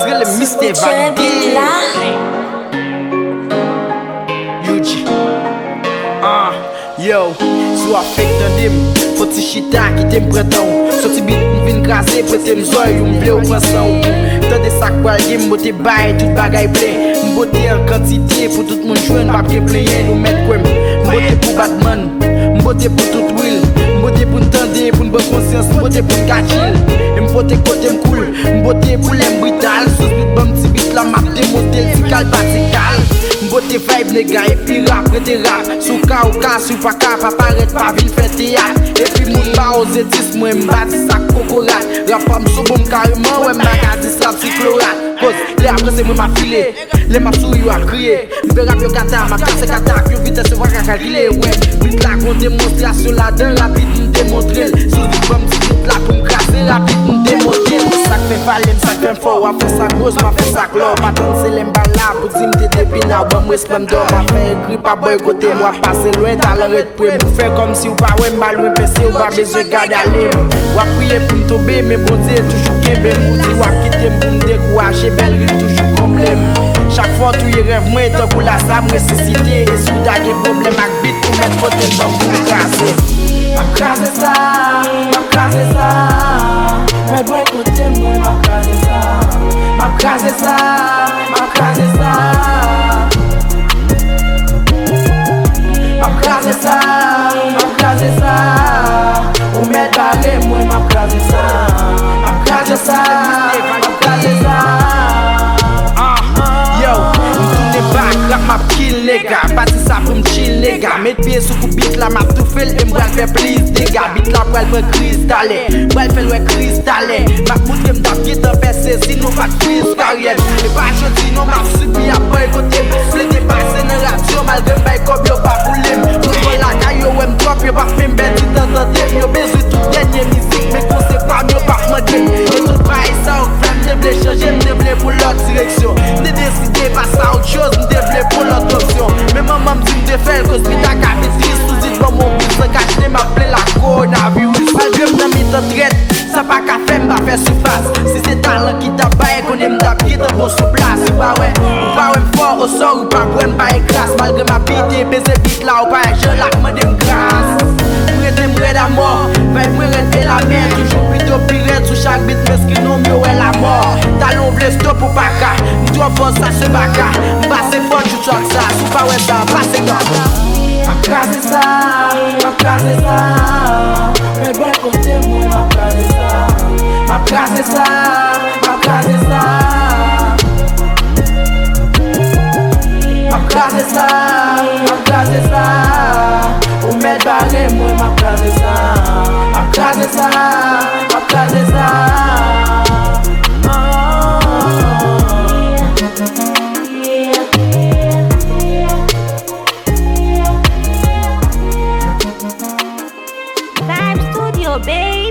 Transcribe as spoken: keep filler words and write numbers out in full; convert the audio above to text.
Rele Mister Validé. U G. Ah, yo, si w ap fake tande m, fò ti chita, kite m pran tan w. Soti bit m vin kraze, prete m zòy ou, m vle w pran san w. Tande sa k pral gen, m pote bay, tout bagay plen. M pote an kantite pou tout moun jwenn, p ap gen plenyen, nou mèt kwè m. M pote pou Batman, m pote pou tout wil. M pote pou n tande, pou n pran konsyans, m pote pou n ka chill. E m pote kote m cool. M pote pou lè m brital, sou bit ban m ti bit la, m ap demonte l, ti kal pa ti kal. M pote vibe nega, epi rap rete rap. Si w ka, ou ka, si w pa ka, pa parèt, pa vin fè teyat. Epi moun pa oze dis mwen, m pa di sa k kokorat. Rap pa m sou bon m kareman, wè m pa ka di sa ti klorat. Koz, lè ap ranse mwen m ap file, lè m ap souri yo ap kriye. M fè rap yo kata, m ap kase kata ak yon vitès yo pa ka kalkile. Wè, bit la gon demonstrasyon ladan, rapid m demontre l. Sou bit ban m ti bit la pou m kraze, rapid m demonte l. Sa k fè pale m, sa k fè m fò, w ap fè sa k woz, m ap fè sa k lò. Pa tann se lè m pa la pou di m te depi la, w ban m respè m dò. M ap fè egri pa bòy kote m, w ap pase lwen, talan ret pre m. Ou fè kòmsi w pa wè m, m pa lwen pèse, ou pa bezwen gade ale m. W ap priye pou m tonbe, men Bondye toujou kenbe m. Ou di w ap kite m pou m dekouraje, bèl rim toujou konble m. Chak fwa w touye rèv mwen, tankou Laza m resisite. E si w ta gen pwoblèm ak bit, ou mèt pote l ban m pou m kraze. M ap kraze sa, m ap kraze sa. Mèt bòy kote mwen, m ap kraze sa. M ap kraze sa, m ap kraze sa. M ap kraze sa, m ap kraze sa. Ou mèt bare mwen, m ap kraze sa. M ap kraze sa, m ap kraze sa. Ah, yo, m tounen back, rap m ap kill nega. Pati sa pou m chill nega. Met pye sou kou bit la, m ap toufe l e m pral fè plis dega. Bit la pral pran kriz talè, pral fè l wè kriz talè. M ap moutre m t ap gentan pèse si nou pa t friz karyè m. E pa jodi non m ap sibi ap bòy kote m. Plede pase nan radyo malgre m bay kòb yo pa boule m. Moun bò lakay yo wè m twòp, yo p ap menm pèdi tan tande m. Yo bezwen tout dènye mizik, men konsèy pa m yo p ap mande m. E tout bagay sa yo k fè m te vle chanje, m te vle pran lòt direksyon. M te deside pase a lòt choz, m te vle pran lòt opsyon. Men manman m di m te fè l, koz pita ka vin tris. Sou zit ban m yon bit san kachte, m ap plen la kowonaviris. Malgre m nan mitan trèt, sa pa ka fè m pa fè sifas. Si se talan ki t ap bay, konnen m t ap gentan bon sou plas. Ou pa wè, ou pa wè m fò, o sò, ou pa kwè m pa egras. Malgre m ap bite, peze bit la, ou pa wè jan l ap mande m gras. M rete m rèd amò, vibe mwen rèd e lamè. Toujou pito pi rèd sou chak bit, meskin nonm yo wè lamò. Talon vle stop ou pa ka, m twò fò sa se baka. M pase fò tchoutchou ak sa, si w pa wè sa, pase gad. M ap kraze sa, m ap kraze sa. Men bòy kote mwen, m ap kraze sa. M ap kraze sa, m ap kraze sa. M ap kraze sa, m ap kraze sa. Ou mèt bare mwen, m ap kraze sa. M ap kraze sa, m ap kraze sa. Vibe Studio, baby.